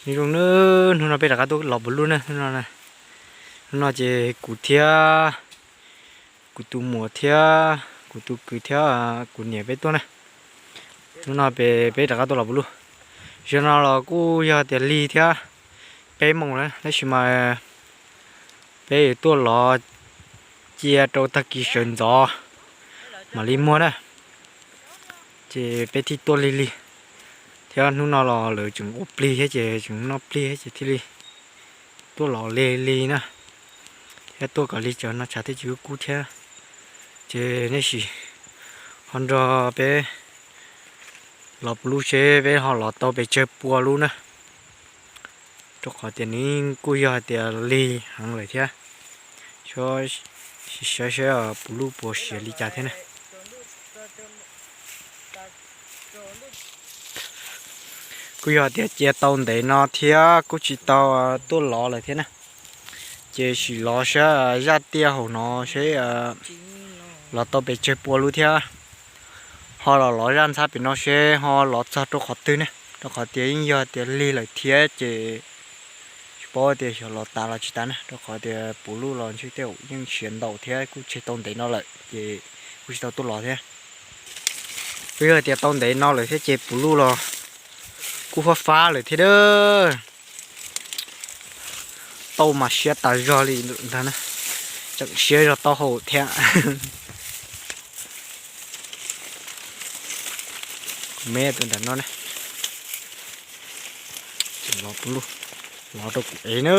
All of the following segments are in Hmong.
Nyob zoo nawb, hnub no peb rov qab tuaj los puv luj na. Hnub no, hnub no ces kuv thiab kuv tus muam thiab kuv tus kwv thiab kuv niam peb tuaj na. Hnub no peb, peb rov qab tuaj los puv luj. Zaum no los kuj yog tias lig thiab peb moos lawm tab sis mas peb yuav tuaj los cia rau tag kis sawv ntxov mam li muag na. Ces peb thiaj tuaj lig lig, thiab hnub no los lawv tseem ua plig thiab ces tseem noj plig thiab ces thiaj li tuaj los lig lig na. Thiab tuaj kom lig tsawv no tshav thiaj tsis kub kub thiab. Ces nej sim ho nrog peb los puv luj seb peb ho los tau pes tsawg pua lub na. Rau qhov tias nws kuj yog hais tias lig heev lawm thiab. Saib, saib seb puv luj puas siav li cas thiab na. Kuj yog tias cia tau ntev no thiab kuj tsis tau tuaj lov lawm thiab na. Ces sim lov sab zaj tiaj hauv no seb los tau pes tsawg pua lub thiab. Ho los lov zaj ntxhab pem no seb ho lov txog rau qhov twg ne, rau qhov tias yeej yog tias lig lawm thiab ces tsis paub tias xyov lov tas los tsis tas na, rau qhov tias puv luj los ntshe tej zaum yeej siav ntau thiab kuj tseg tau ntev no lawm ces kuj tsis tau tuaj lov thiab. Kuj yog tias tau ntev no lawm thiab ces puv luj los kuj fab fab lawm thiab dab. Tau mas siab tas zog li ntag na, tseem siab zog taub hau thiab. Me tus nram no na, los puv luj, los rau kuv ev na.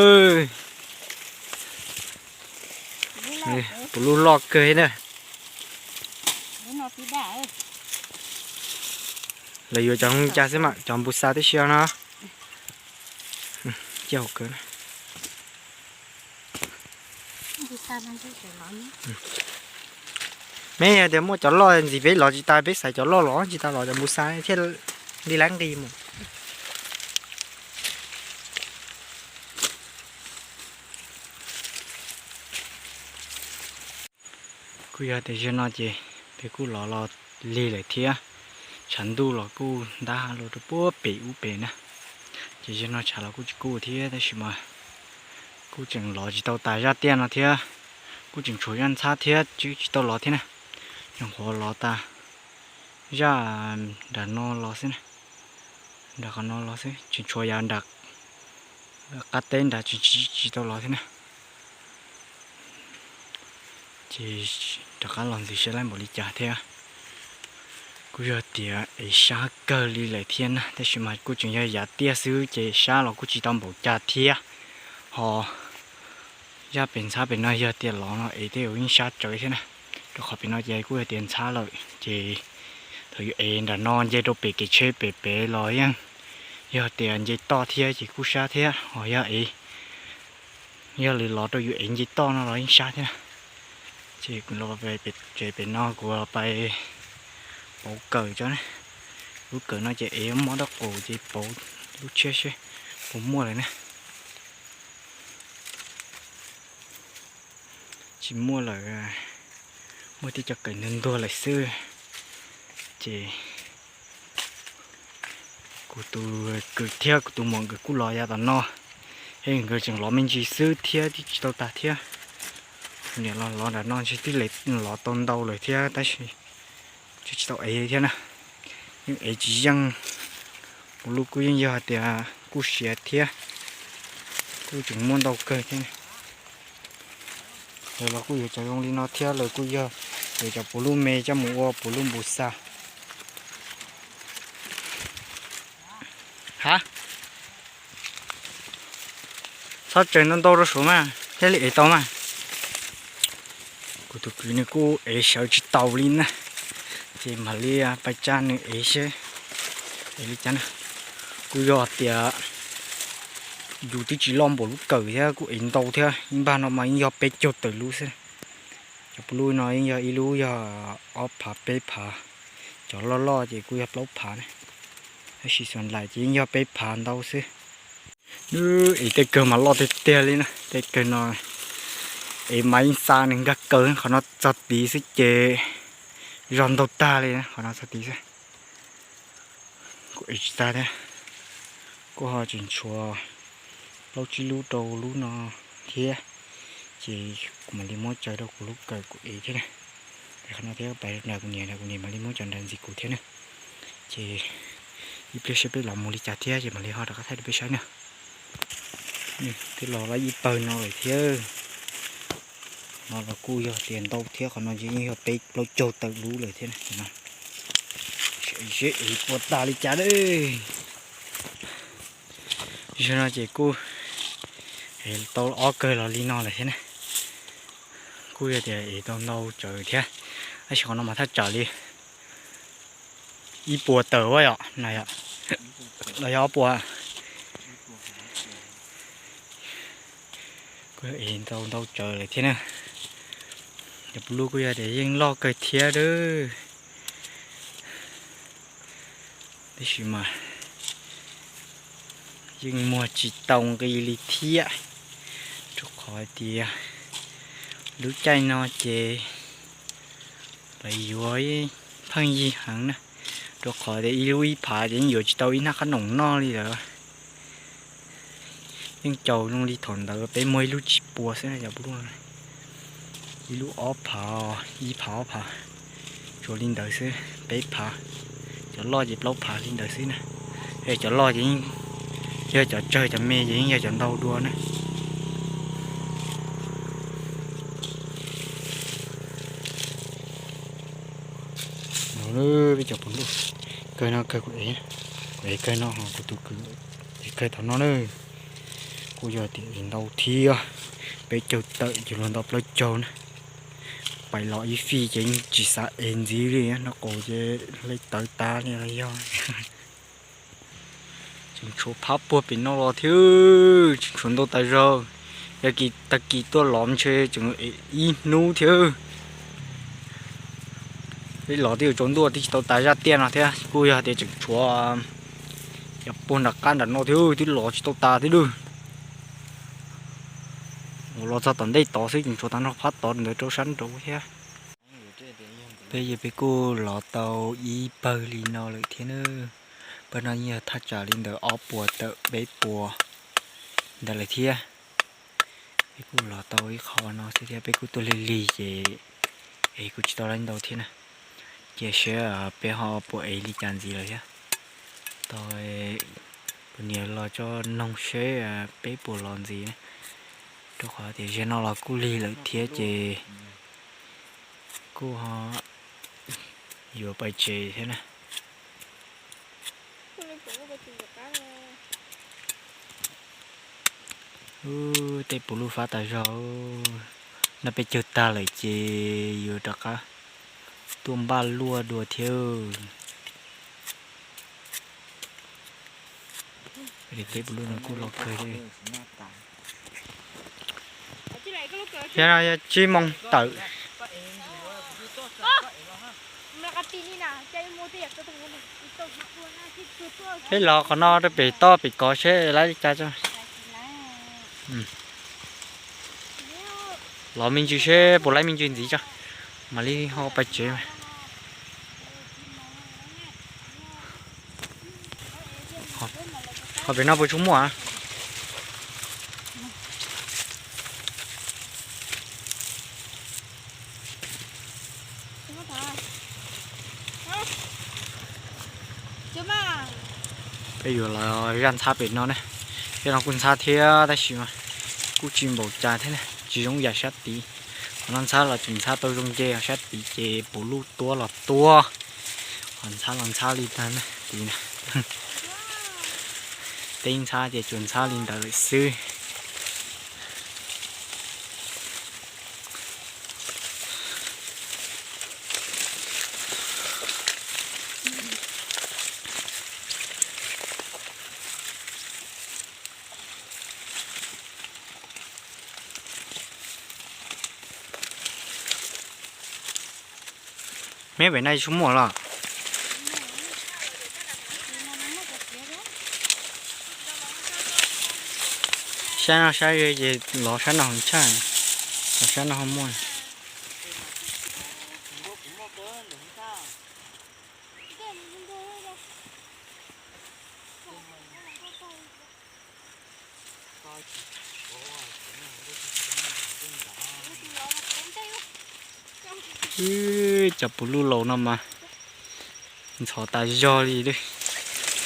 Puv luj loj kawg na. Lawv yuav cov zoo li cas xwb mas cov npus xas tib si no. Cia hauv kawg na. Me yog tias muaj cov loj ntxiv peb lov tsis tas, peb xaiv cov loj los tsis tas los cov npus xas thiaj li lab nqi mus. Kuj yog tias zaum no ces peb kuj los los lig lawm thiab, tshav ntuj los kuj ntab luag rau puag pem ub pem na. Ces zaum no tshav los kuj tsis kub thiab tab sis mas kuj tseem lov tsis tau tas zaj tiaj no thiab, kuj tseem tshuav zaj ntxhab thiab tsis tau lov thiab na. Nyuam qhuav lov tas zaj nram no los xwb na, nram qhov no los xwb, tseem tshuav yav nram qab teb nrad tsis, tsis tau lov thiab na. Ces rov qab los ntxiv saib lab npaum li cas thiab. Kuj yog tias ev sab kawg li lawm thiab na, tab sis mas kuj tseem yog yav tiaj xwb ces sab los kuj tsis tau npaum cas thiab. Ho zaj pem ntxhab pem no yog tias lov no ev tej zaum yeej sab tsawv thiab na, rau qhov pem no ces kuj yog tias ntxhab lawm ces thaum yus ev nram no nce rau pem kev tsheb pem pem los yeej yog tias nce toj thiab ces kuj sab thiab. Ho yog ev, yog lwm lov rau yus ev nce toj no los yeej sab thiab na. Ces kuv los pem tsev pem no kuv pais pauv kawm tso na. Lub kawm no ces ev mob dab qus ces pauv lub tshiab seb puas muaj lawm na. Tsis muaj lawm, muaj tej cov kawm ntuag ntuag lawm xwb. Ces kuv tus kwv thiab kuv tus muam nkawd kuj los yav tom no, es nkawd tseem lov me ntsis xwb thiab twb tsis tau tag thiab. Kuv niam los lov nram no ntshe twb lov tau ntau lawm thiab tab sis tsis tau ev thiab na. Yeej ev tsis yeej, puv luj kuj yeej yog hais tias kuj siav thiab, kuj tseem muaj ntau kawg thiab. Lawv los kuj yuav cov zoo li no thiab, lawv kuj yog yuav cov puv luj me coj mus ua puv luj npus xas. Ha, txhob tsaws ntau ntau rau saud mas thiaj li ev tau mas. Kuv tus kwv nws kuj ev sawv tsis taus li na, ces mam li pais tsa nws ev seb ev li cas na. Kuj yog tias yus twb tsis loj npaum lub kawm thiab kuj ev ntau thiab, ib npag no mas yeej yog peb caug tawm lub xwb. Cov puv luj no yeej yog ib lub yog ob phav peb phav, cov loj loj ces kuj yog plaub phav na, tab sis xuas nlaim ces yeej yog peb phav ntau xwb. Nws ev tej kawg mas loj tiag tiag li na, tej kawg no ev mas yeej xa nws nkag kaw, qhov no txog tid xwb ces zog ntau tag li, qhov no txog tid xwb. Kuv ev tsis tag thiab. Kuj ho tseem tshuav plaub tsib lub rau lub no thiab, ces kuv mam li muab tsaws rau kuv lub kawm kuv ev thiab na. Qhov no thiab pais nram kuv niam, kuv niam mam li muab cov nram ntxiv kuv thiab na. Ces ib pliag saib peb los mus li cas thiab ces mam li ho rov qab thaij rau peb saib na. Twb los lawm ib pawg no lawm thiab. No los kuj yog tias ntau thiab, qhov no ces yeej yog peb plaub caug tawm lub lawm thiab na. Seb ev puas tas li cas lawm. Zaum no ces kuj ev tau ob kawg los li no lawm thiab na. Kuj yog tias ev tau ntau tsawv thiab, tab sis qhov no mas thaj tsam li ib puas tawm a yom, los yog ob puas. Kuj ev tau ntau tsawv lawm thiab na. Cov puv luj kuj yog tias yeej loj kawg thiab lawm, tab sis mas yeej muag tsis tau nqi li thiab, rau qhov tias lub caij no ces lawv yuav pheej yig heev na, rau qhov tias ib lub ib phav ces yeej yuav tsis tau ib hnab qab noom noj li lawm. Yeej caum zoo li thaum ntawd peb muag ib lub tsib puas xwb na cov puv luj. Ib lub ob phav, ib phav ob phav, tsuas li ntawd xwb, peb phav, cov loj ces plaub phav li ntawd xwb na. Cov loj ces yog cov tsawg, cov me ces yeej yog cov ntau dua na. Peb cov puv luj, kawg no kawg kuv ev, kuv ev kawg no ho kuv tus kwv ev kawg thaum no na. Kuj yog tias ev ntau thiab, peb caug tawm ces luag ntau plaub caug na. Pais los ib fij ces yeej tsis xav ev ntxiv li, noj qus ces hle tawv tas li los yog. Tseem tshuav phab puag pem no los thiab, tseem tshuav ntau tas zog. Yog kis tag kis tuaj los ntshe tseem ib hnub thiab. Peb los twb yuav tsaus ntuj twb tsis tau tas zaj tiaj no thiab, kuj yog tias tseem tshuav cov puag nram qab nram no thiab, twb los tsis tau tas thiab lawm. Los txog tom ntej tod xwb, tseem tshuav tag nrho phab tod ntawd rau sab nraud thiab. Peb ces peb kuj los tau ib pawg li no lawm thiab na. Pawg no yeej yog thaj tsam li ntawm ob puas tawm peb puas ntawd lawm thiab. Peb kuj los tau ib qho no xwb thiab, peb kuj tuaj lig lig ces es kuj tsis tau laib ntau thiab na. Cia seb peb ho puas ev li cas ntxiv lawm thiab. Tau kuv niam los tso noog seb peb puas los ntxiv na. Rau qhov tias zaum no los kuj lig lawm thiab ces kuj ho yuav pais tsev thiab na. Tej puv luj fab tas zog, noj peb caug tag lawm ces yuav rov qab tuaj npaj luaj dua thiab. Tej puv luj no kuj loj kawg. Yog no yog tsib moos tawm. Peb los qhov no rau pem toj pem kov seb laib li cas tso. Los me ntsis seb puas laib me ntsis ntxiv tso, mam li ho pais tsev. Ho pem no puas tsuas muaj? Peb yuav los zaj ntxhab pem no ne. Tej no kuj ntxhab thiab tab sis mas kuj tsis npaum cas thiab ne, tsis zoo yam sab tid. Qhov no ntxhab los tseem ntxhab tau zoo nce, sab tid ces puv luj tuab los tuab. Qhov ntxhab los ntxhab li tag tid na. Teb ntxhab ces tsuas ntxhab li ntawd lawm xwb. Meb pem no tsis muaj los? Sab no sab ze ces lov sab no tshaj, lov sab no ho muaj. Cov puv luj laus no mas ntxhov tas zog li,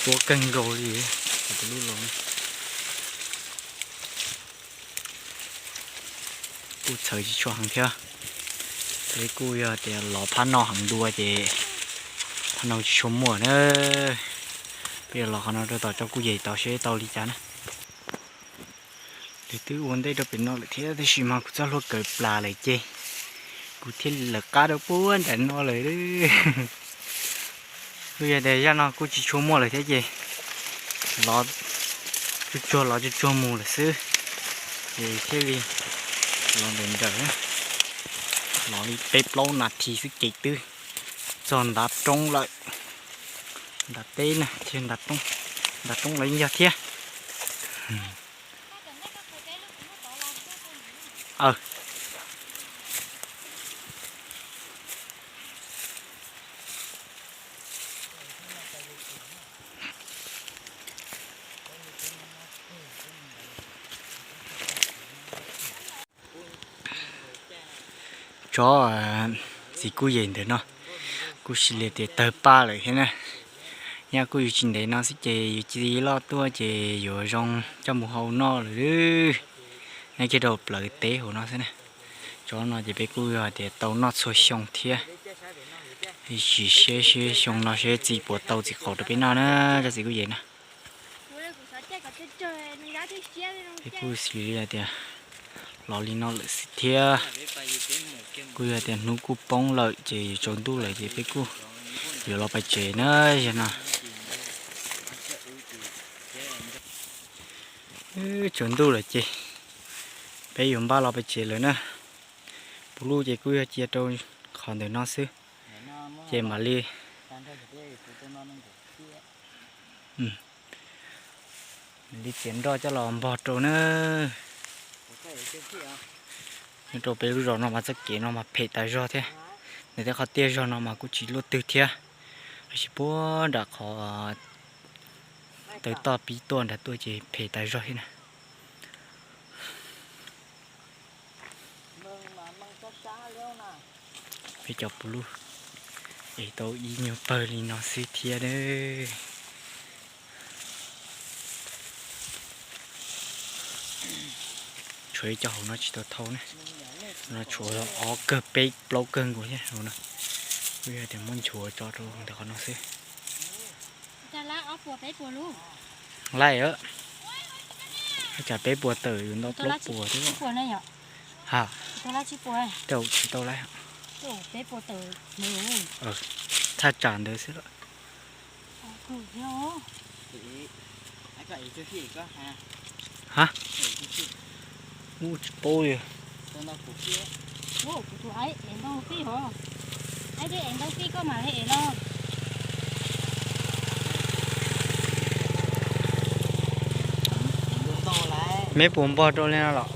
tuab kawg nkaus li. Cov puv luj laus kuj txhawv tsis tshua heev thiab. Peb kuj yog tias los phab no heev dua ces phab no tsis tshua muaj na. Peb yuav los qhov no rau tom tsob kuj yem tau seb tau li cas na. Lawv twb ua ntej rau pem no lawm thiab tab sis mas kuv txoj hlua kaws plas lawm ces kuv thiaj li lawv qab rau puag nram no lawm. Kuj yog tias zaj no kuj tsis tshua muaj lawm thiab ces los tsuag tsuag los tsuag tsuag mus lawm xwb. Ces thiaj li los nrawm nrawm, los li peb plaub nas this xwb ces twb txog ntav roob lawm. Ntav teb na, ntav roob lawm yog thiab. Tsob txiv kuj yem ntawm no kuj sis li tias tawg paj lawm thiab na. Nyaj kuj yuav tsis ntev no xwb ces yuav cia loj tuaj ces yuav zoo coj mus hau noj lawm. Nyob kiag rau plawv teb hauv no xwb na. Tsob no ces peb kuj yog tias tau noj txhua xyoo thiab. Sim siab seb xyoo no seb txiv puas tau txiv qaub rau peb noj na, tsob txiv kuj yem na. Peb kuj xws li hais tias los li no lawm xwb thiab. Kuj yog tias hnub kuj poob lawm ces yuav tsaus ntuj lawm ces peb kuj yuav los pais tsev na yog no. Tsaus ntuj lawm ces peb yuav npaj los pais tsev lawm na. Puv luj ces kuj yog cia rau qhov ntawm no xwb ces mam li li txiav nroj coj los npog rau na. Nyob rau peb lub zos no mas txoj kev no mas phem tas zog thiab. Nws tej qhov tiaj zog no mas kuj tsis luaj twg thiab, tab sis puag nram qhov taw toj pib tuaj nram tuaj ces phem tas zog thiab na. Peb cov puv luj es tau ib nyuag pawg li no xwb thiab. Tshuav ib co hauv no tsis tau thau ne. No tshuav ob kawg peb plaub kawg nkaus thiab hauv no. Kuj yog tias muab nchuav tso rau ntawm qhov no xwb. Laij, tsam peb puas tawm yus ntau plaub puas thiab. Ha, tsis tau laij. Thaj tsam ntawd xwb los. Ha, ub tsis paub li. Meb puas npog rau li no los?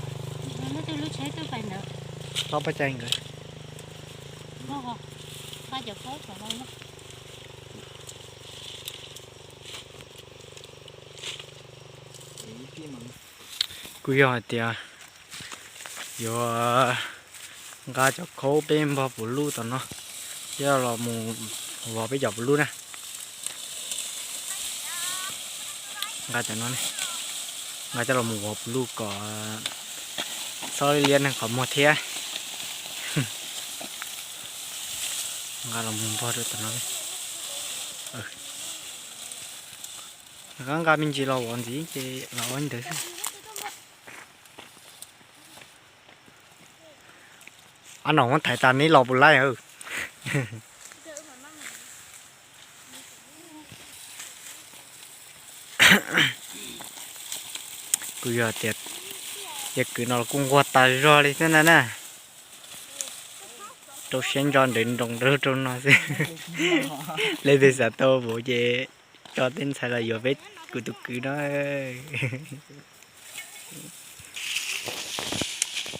Ob pab cai nkawd. Kuj yog hais tias yuav nqa cov khaub peb npog puv luj tom no, coj los mus vov peb cov puv luj na. Nqa cov no, nqa coj los mus vov puv luj kom txhob liab neeg qhov muag thiab. Nqa los mus npog rau tom no. Nqa me ntsis los vov ntxiv ces los ua ntawd xwb. Ab, no muab thaiv tas neb los puas laij. Kuj yog tias yog kwv no los kuj nquag tas zog li thiab na na. Rau siab ntso nrawm nroos rau rau no xwb. Leej twg xav tau puv ces tso tej ntxhais los yuav peb kuv tus kwv no.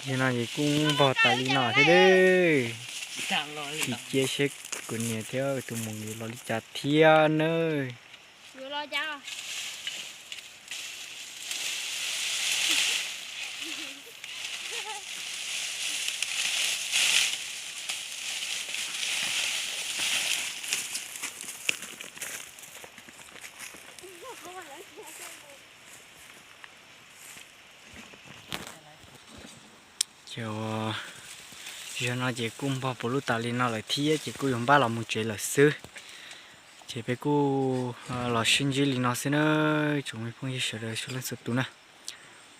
Yog no ces kuj npog tas li no thiab nawb. Cia seb kuv niam thiab tus muam yuav los li cas thiab nawb. Ces zaum no ces kuj npog puv luj tas li no lawm thiab ces kuj yuav npaj los mus tsev lawm xwb. Ces peb kuj los sib ntsib li no xwb na, tsoom me phooj ywg sawv daws txhua leej txhua tus na.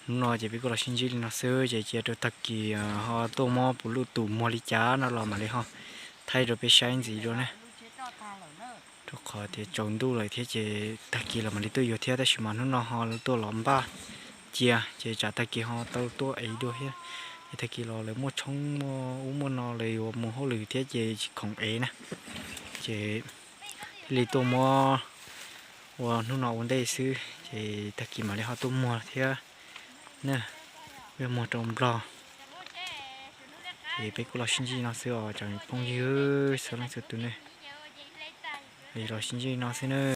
Hnub no ces peb kuj los sib ntsib li no xwb ces cia rau tag kis ho tuaj muab puv luj tus muag li cas no los mam li ho thaij rau peb saib ntxiv dua na. Rau qhov tias tsaus ntuj lawm thiab ces tag kis los mam li tuaj yuav thiab, tab sis mas hnub no ho tuaj los npaj cia ces tsam tag kis ho tau tuaj ev dua thiab. Ces tag kis los lawv muaj tshoob muaj ub muaj no lawv yuav mus hauj lwm thiab ces tsis khoom ev na. Ces thiaj li tuaj muab ua hnub no ua ntej xwb ces tag kis mam li ho tuaj muag thiab na. Yog muag rau Nplog. Ces peb kuj los sib ntsib no xwb os tsoom phooj ywg txhua leej txhua tus ne. Los sib ntsib no xwb na.